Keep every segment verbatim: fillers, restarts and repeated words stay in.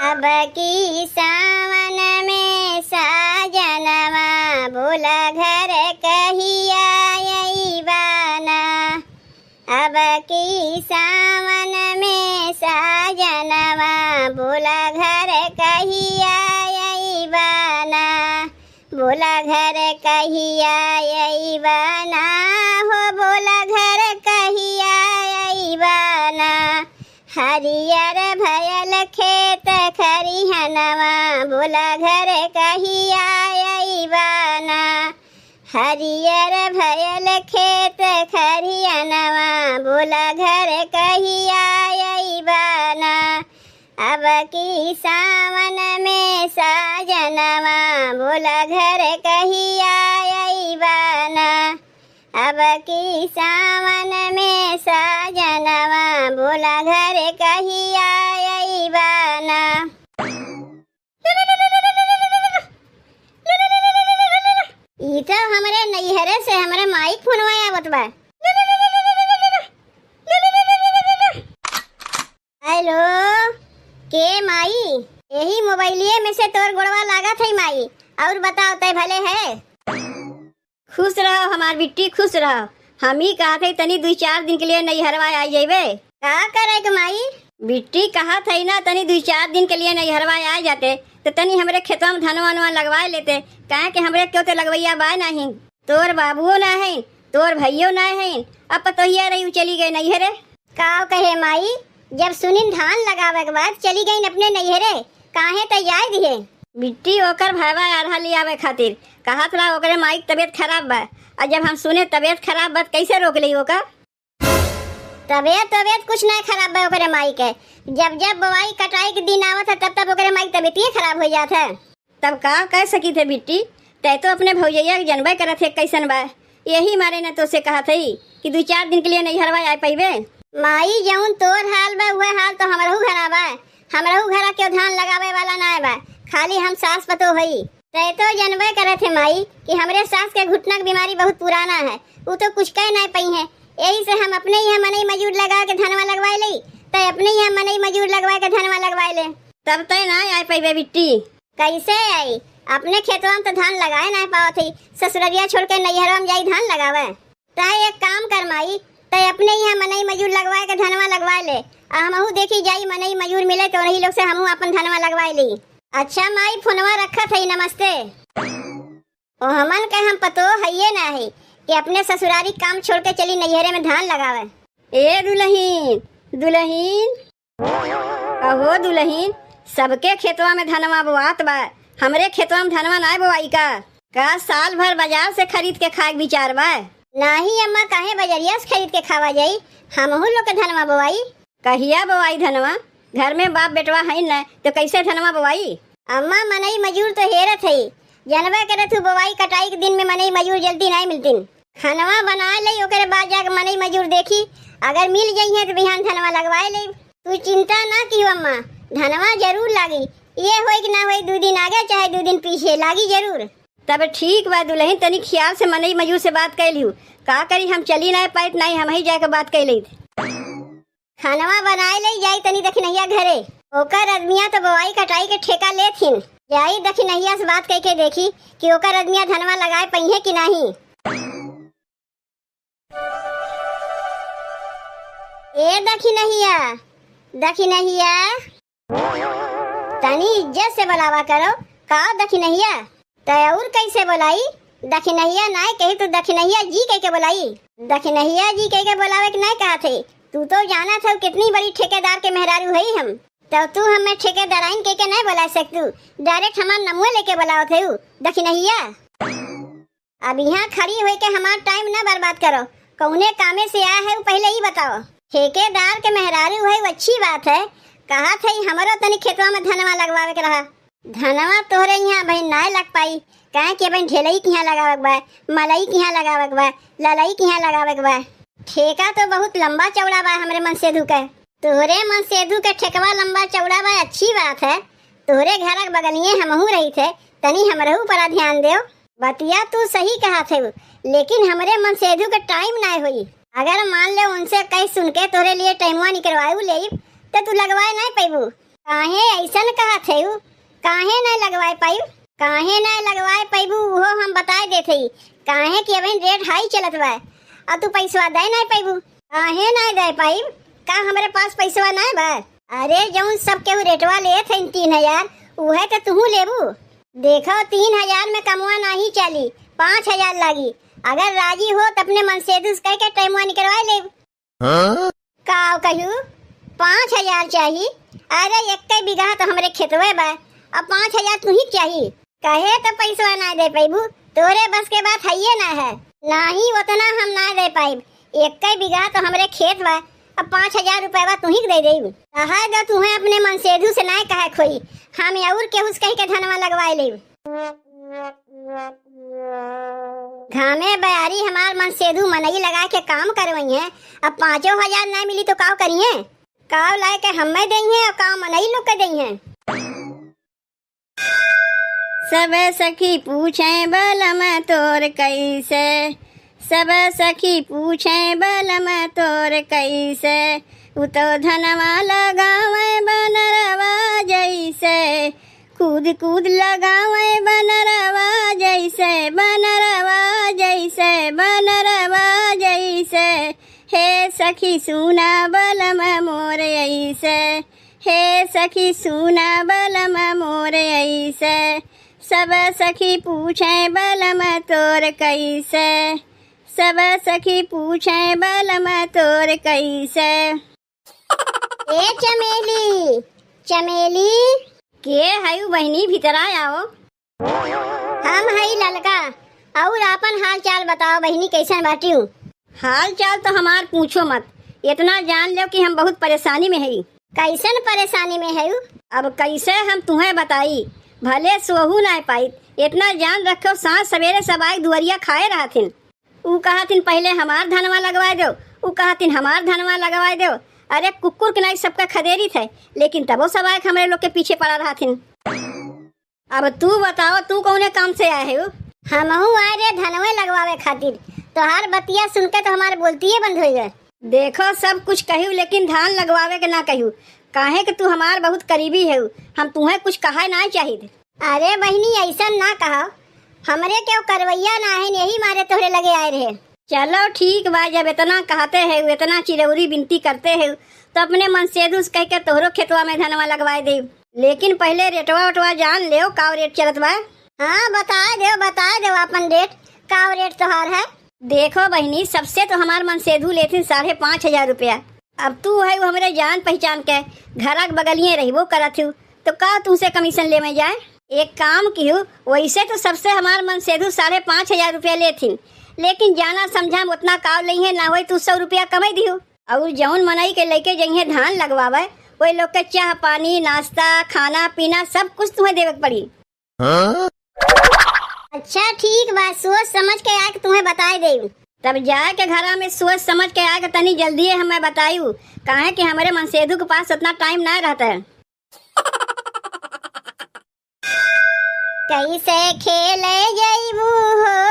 अब की सावन में साजनवा, बोला घर कहिया अइबा ना। अब की सावन में साजनवा, बोला घर कहिया अइबा ना। बोला घर कहिया अइबा ना, हो बोला घर कहिया अइबा ना। हरियर भयल खेत खरिहनवा, बोला घर कहिया अइबा ना। हरियर भयल खेत खरिहनवा, बोला घर कहिया अइबा ना। अब की सावन में साजनवा, बोला घर कहिया अइबा ना। अब की सावन में साजनवा, बोला घर कहिया अइबा ना। ई तो हमरे नैहरे से हमरे माई के फोनवा आवत बा। हेलो, के माई? यही मोबाइलिए में से तोर गोड़वा लागत है माई। और बताओ, तै भले है? खुश रहो हमार बिट्टी, खुश रहो। हम ही कहत है तनी दुई चार दिन के लिए नैहरवा आ जइबे। का करे के माई? बिट्टी कहत है ना, तनी दुई चार दिन के लिए नैहरवा आ जाते तो तनी हमरे खेतवा में धनवा वनवा लगवा लेते, काहे कि हमरे क्यों तो लगवैया बा नहीं। तोर बाबुओ ना है, तोर भइयो ना है, अब पतोहिया रही उ चली गए नैहरे। काव कहे माई, जब सुनिन धान लगावे के बाद चली गईन अपने नैहरे, काहे त जाए दिहे? बिट्टी ओकर भयवा आधा ले आवे खातिर कहत रहा ओकरे माई के तबीयत खराब बा। और जब हम सुने तबीयत खराब बा त कैसे रोक ली ओकर? तबीयत तबीयत कुछ नहीं खराब बा ओकरे माई के। जब जब बोआई कटाई के दिन आवत है तब तब ओकरे माई के तबीयतिये खराब हो जात है। तब का कह सकी थे बिट्टी, तै तो अपने भौजैया के जनबे करत है कैसन बा। यही मारे न तोसे कहत है कि दुई चार दिन के लिए नैहरवा आए पइबे। माई, जौन तोर हाल बा उहे हाल तो हमरहू घरा बा। हमरहू घरा केहू धान लगावे वाला नाय बा, खाली हम सास पतोह हई। तै तो जनबे करत है माई कि हमरे सास के घुटना के बीमारी बहुत पुराना है, उ तो कुछ कह नाय पइहें। यही से हम अपने यहाँ मनई मजूर लगा के धनवा लगवाए लई, तै अपने यहाँ मनई मजूर लगवा के धनवा लगवाए ले। तब तै ना आए पइबे बिट्टी। कैसे आई? अपने खेतवा में तो धान लगाए ना पावत ही, ससुररिया छोड़ के नैहरवा में जाई धान लगावे। तै एक काम कर माई, तै अपने यहाँ मनई मजूर लगवाए के धनवा लगवाए ले, आ हमहू देखी जाई मनई मजूर मिले तो वही लोग से हमहू अपन धनवा लगवाए ली। अच्छा माई, फोनवा रखत हई, नमस्ते। ओ हमन के हम पतो हइये ना है कि अपने ससुरारी काम छोड़ के चली नैहरे में धान लगावे। ए दुलहिन, दुलहिन, अहो दुलहिन, सबके खेतवा में धनवा बोआत बा, हमरे खेतवा में धनवा नाय बोआई का? का साल भर बाजार से खरीद के खाए के विचार बा? नाही अम्मा, काहे बजरिया से खरीद के खावा जाई? हमहू लोग के धनवा बोआई। कहिया बोआई धनवा? घर में बाप बेटवा हईन न, तो कैसे धनवा बोआई? अम्मा, मनई मजूर तो हेरत हई, जनबे करत हू बोआई कटाई के दिन में मनई मजूर जल्दी नाय मिलतिन। खानवा बनाए लई, ओकरे बाद जाके मनई मजूर देखी, अगर मिल जइहें तो बिहान धनवा लगवाए लई। तू चिंता ना किहो अम्मा, धनवा जरूर लागी। ये होई कि ना होई, दू दिन आगे चाहे दू दिन पीछे, लागी जरूर। तब ठीक बा दुलहिन, तनी खियाल से मनई मजूर से बात कइ लिहू। का करी, हम चली नाय पाइत, नाहीं हमही जाके बात कइ लइत। खानवा बनाए लई, जाई तनी दखिनहिया घरे। ओकर अदमिया तो बोआई कटाई के ठेका लेत हिन। जाई दखिनहिया से बात कइके देखी कि ओकर अदमिया धनवा लगाए पइहें कि नाहीं। ए दखिनहिया, दखिनहिया, तनी इज्जत से बोलावा करो। का दखिनहिया? तै और कैसे बोलाई? दखिनहिया नाय कही तो दखिनहिया जी कह के बोलाई। दखिनहिया जी कह के बोलावे के नाय कहत है। तू तो जानत हऊ कितनी बड़ी ठेकेदार के मेहरारू हई हम। तो तू हमें ठेकेदाराइन कह के नाय बोला सकतू। डायरेक्ट हमार नमुए लेके बोलावत हऊ, दखिनहिया। अब यहाँ खड़ी होइके हमार टाइम ना बर्बाद करो। कौने कामे से आया है, उ पहले ही बताओ। ठेकेदार के मेहरारू है, वो अच्छी बात है। कहत है, हमरो तनी खेतवा में धनवा लगवावे के रहा। धनवा तोहरे यहाँ अबहिन नाय लग पाई, काहे कि अबहिन ढेलई के यहाँ लगावे के बा, मलई के यहाँ लगावे के बा, ललई के यहाँ लगावे के बा। ठेका तो बहुत लंबा चौड़ा बा हमरे मनसेधु के। तोहरे मनसेधु के ठेकवा लंबा चौड़ा बा, अच्छी बात है। तोहरे घर के बगलिए हमहू रहित है, तनी हमरहू पर ध्यान देव। बतिया तू सही कहत हऊ, लेकिन हमरे मनसेधु के टाइम नाय होई। अगर मान ले उनसे कह सुन के तोहरे लिए टाइमवा निकलवाऊ लेब, त तू लगवाए नाय पैबू। काहे अइसन कहत हऊ? काहे नाहीं लगवाए पाइब? काहे नाहीं लगवाए पइबू, उहो हम बताए देत हई। काहे कि अबहिन rate high चलत बा, अउर तू पइसवा दे नाहीं पइबू। काहे नाहीं दे पाइब? का हमरे पास पइसवा नाहीं बा? अरे, जउन सब केहू रेटवा लेत हइन तीन हजार, उहे त तुहू लेबू। देखो, तीन हजार में कमवा नाहीं चली, पाँच हजार लागी। अगर राजी हो, त अपने मनसेधू से कह के टाइमवा निकरवाए लेब। हाँ? का कहियो, पाँच हजार चाही? अरे, एक्के बीघा तो हमरे खेतवे बा, अब पाँच हजार तुही के चाही। कहे तो पइसवा ना दे पइबू, तोरे बस के बात हइये ना है। नाहीं, ओतना हम ना दे पाइब। एक्के बीघा तो हमरे खेत बा, अब पाँच हजार रुपयवा तुही के दे देब। कहे दो, तुहें अपने मनसेधू से ना कहे खोई, हम अउर केहू से कहि के धनवा लगवाए लेब। घामे बयारी हमार मनसेधू मनई लगा के काम करवइहें, अब पाँचो हजार ना मिली तो काव करिहें? काव लाए के हम्मे देइहें अउर काव मनई लोग के देइहें? सब सखी पूछे बलम तोर कैसे, सब सखी पूछे बलम तोर कैसे, उ तो धनवा लगावे बनरवा जैसे, कूद कूद लगावे बनरवा जैसे, बनरवा जैसे, बनरवा जैसे। हे सखी सुना बलम मोर ऐसे, हे सखी सुना बलम मोर ऐसे। सब सखी पूछे बलम तोर कैसे, सब सखी पूछे बलम तोर कैसे। ए चमेली, चमेली। के हयू बहिनी, भीतरा आओ। हम हई ललका, अउर आपन हाल चाल बताओ बहिनी, कैसन बाटिउ? हाल चाल तो हमार पूछो मत, एतना जान लेव कि हम बहुत परेशानी में हई। कैसन परेशानी में हयू? अब कैसे हम तुहें बताई, भले सोहू नाहीं पाइत, एतना जान रखो, साँझ सबेरे सब आइ दुअरिया खाए रहथिन। ऊ कहथिन, "पहिले हमार धनवा लगवाए देव," ऊ कहथिन, "हमार धनवा लगवाए देव।" अरे, कुकुर के नाई सबका खदेरित है, लेकिन तबो सब आए के हमरे लोग के पीछे पड़ा रहथिन। अब तू बताओ, तू कौने काम से आए हो? हमहू आए रहे धनवे लगवावे खातिर। तोहार बतिया सुन के तो हमार बोलतिये बंद होइ गए। देखो, सब कुछ कहियो, लेकिन धान लगवावे के ना कहियो, काहे कि तू हमार बहुत करीबी हो। हम तुहें कुछ कहे ना चाहित। अरे बहिनी, अइसन ना कहो, हमरे केहू करवइया ना है, यही मारे तोहरे लगे आए रहे। चलो ठीक बा, जब एतना कहते हो, एतना चिरौरी बिनती करते हो, तो अपने मनसेधू से कह के तोहरो खेतवा में धनवा लगवाए देब। लेकिन पहिले रेटवा ओटवा जान लेव, काव रेट चलत बा। हाँ, बताए देव, बताए देव आपन रेट, काव रेट तोहार है। देखो बहिनी, सबसे तो हमार मनसेधू लेथिन साढ़े पाँच हजार रुपया। अब तू है वो हमरे जान पहिचान के, घरा के बगलिए रहबो करत हू, तो का तुमसे कमीशन लेवे जाए? एक काम किहू, वैसे तो सबसे हमार मनसेधू साढ़े पाँच हजार रुपया लेथिन, लेकिन जाना समझा में उतना काव लेइहें, ना होई तू सौ रुपया कमाई दिहू। अउर जौन मनई के लइके जइहें धान लगवावे, वही लोग के चाह पानी, नाश्ता, खाना पीना सब कुछ तुहें देवे के पड़ी। हाँ? अच्छा ठीक बा, सोच समझ के आके तुहें बताए देब। तब जाए के घरा में सोच समझ के आके तनी जल्दिए हमें बतायू, काहे कि हमरे मनसेधू के पास उतना टाइम ना रहता है। कैसे खेले जइबू हो,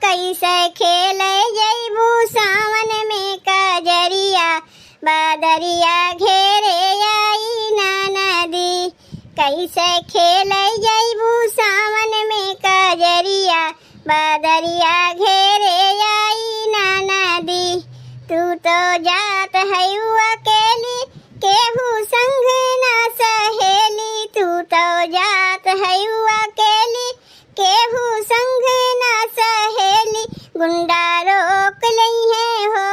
कैसे खेले जइबू सावन में कजरिया, बदरिया घेरे आई ना नदी। कैसे खेले जइबू सावन में कजरिया, बदरिया घेरे आई ना नदी। तू तो जात हयू अकेली, केहू संग ना सहेली। तू तो जात हयू अकेली, केहू संग ना सहेली। गुंडा रोक लइहें हो,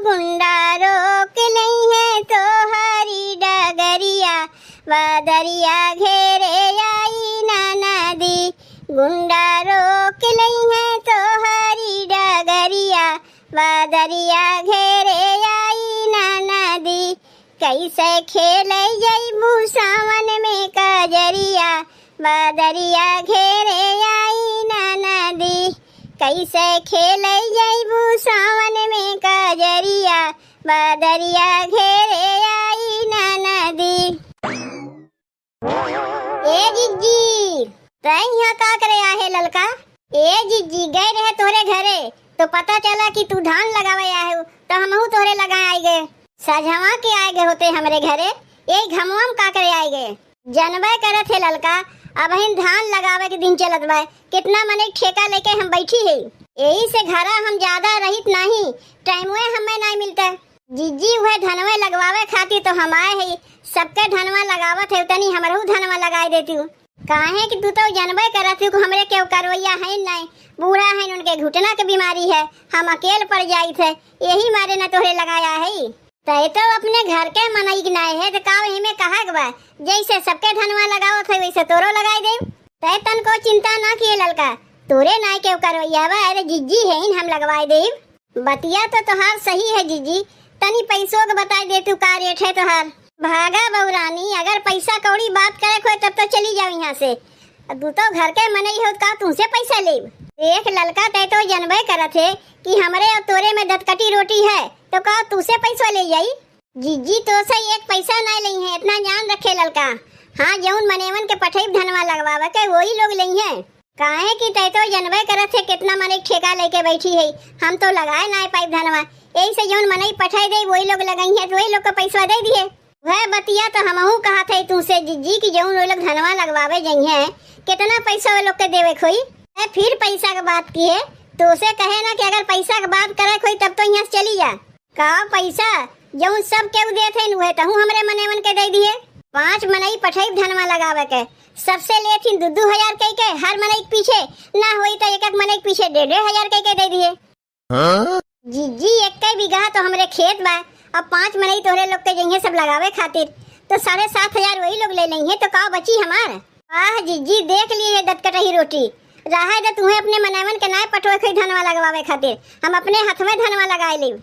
गुंडा रोक लइहें तोहरी डगरिया, बदरिया घेरे आई ना नदी। गुंडा रोक लइहें तोहरी डगरिया, बदरिया घेरे आई ना नदी। कैसे खेले जइबू सावन में कजरिया, बदरिया घेरे आई ना नदी। कैसे खेले जइबू सावन में कजरिया, बदरिया घेरे आई ना नदी। ए जिज्जी, तै हियाँ का करे आहे ललका? ए जिज्जी, गए रहे तोहरे घरे, तो पता चला कि तू धान लगावे आहे, तो हमहू तोहरे लगा आइ गए। सझवा के आइ गए होते हमरे घरे, ए घमवा में का करे आइ गए? जनबे करत हे ललका, अबहिन धान लगावे के दिन चलत बा, कितना मनई ठेका लेके हम बैठी है, यही से घरा हम ज्यादा रहित नाही, टाइमवे हमें नाही मिलता। जिज्जी, उहे धनवे लगवावे खातिर तो हम आए है, सबके धनवा लगावत है, तनी हमरहू धनवा लगाए देती हूँ। काहे कि तू तो जनबे करत हूँ कि हमरे केहू करवैया है नाही, बूढ़ा है, उनके घुटना के बीमारी है, हम अकेल पड़ जाइत है, यही मारे न तोहरे लगाया है। तै तो अपने घर के मनई के नाय है, तो का एमे कहा के बा? जैसे सबके धनवा लगावत है, वैसे तोरो लगाई देब। तै तनको चिंता ना किए ललका, तोरे नाय केहू करवैया बा, अरे जिज्जी है, हम लगवाई देब। बतिया तो तोहार सही है जिज्जी, तनी पैसो के बताई दे तू का रेट है तोहार। भागा बहू रानी, अगर पैसा कौड़ी बात करे के होए तब तो चली जाओ यहाँ से। अब तू तो घर के मनई हो, का तुमसे पैसा लेब? देख ललका, तै तो जनबे करत है कि हमरे और तोरे में दतकटी रोटी है, तो का तुमसे पैसा ले जाई? जिज्जी, तो से एक पैसा ना लेई है, इतना जान रखे ललका। हाँ, जौन मनेवन के पठेब धनवा लगवावे के, वही लोग लेई है। काहे कि तै तो जनबे करत है कितना मनई ठेका लेके बैठी है, हम तो लगाए ना पाइब धनवा। यही से जौन मनई पठाई दे, वही लोग लगाई है, तो वही लोग के पैसा दे दिए। वह बतिया तो हमहू कहत है तुमसे जिज्जी कि जौन वो लोग धनवा लगवावे जइहे, कितना पैसा वो लोग के देवे के होई? ए, फिर पैसा के बात किए, तो उसे कहे ना कि अगर पैसा के बात करे के होई तब तो यहाँ से चली जा। का पैसा? जौन सब केहू देत है, उहे तहू हमरे मनेवन के दे दिए। पाँच मनई पठई धनवा लगावे के, सबसे लेथिन दू दू हजार कई के, हर मनई के पीछे ना होई तो एक एक मनई के पीछे डेढ़ डेढ़ हजार कई के दे दिए। हाँ? जिज्जी, एक बीघा तो हमरे खेत बा, अब पाँच मनई तोहरे लोग के जइहे सब लगावे खातिर, तो साढ़े सात हजार वही लोग ले लेइहे, तो का बची हमार? वाह जिज्जी, देख लिए है दतकटही रोटी, रहा दे तुम्हें अपने मनवन के नाय पठवे खोई धनवा लगवावे खातिर, हम अपने हाथ में धनवा लगाए लेब।